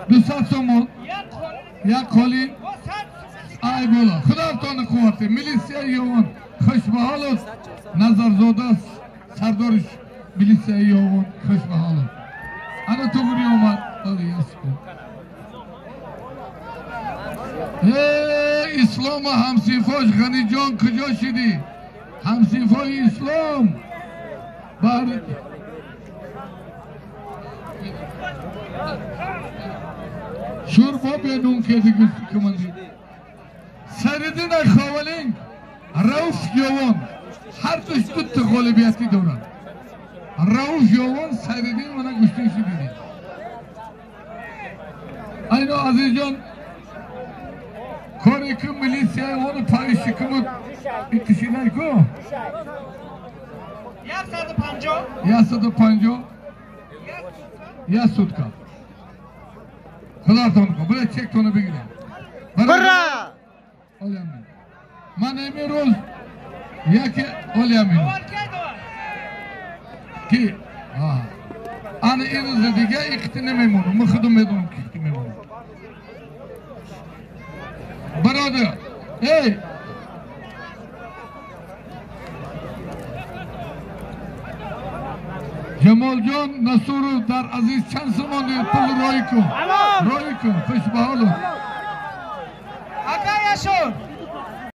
200 сомон як қолин ай боло худоатон қувват милисияи ёвон хушбаҳолот Назарзода сардори милисияи ёвон хушбаҳолот ана туғри омад. Ислома ҳамсинфош Ғаниҷон куҷо шидӣ? Ҳамсинфои Ислом бар шур бо бенун кеди гуфти. Саридин Ховалинг Рауф Ёвон ҳар душ дута ғолибиятӣ дорад. Рауф Ёвон Саридин мана гӯштинши дидем. Айно азизҷон коре ки милисияи оны париши киму иттишидай ку 150 як сутка худотон ку бира чектона бигирем. Бира ман имрӯз яке олямин ки ана ин рӯзи дига иқти намемонам. Ман худам медонам ки иқти мемонам. Бародар эй Ҷамолҷон Насуров дар азиз чанд сомон пул рой кун, рой кун. Хуш ба ҳолут. Ака Яшор.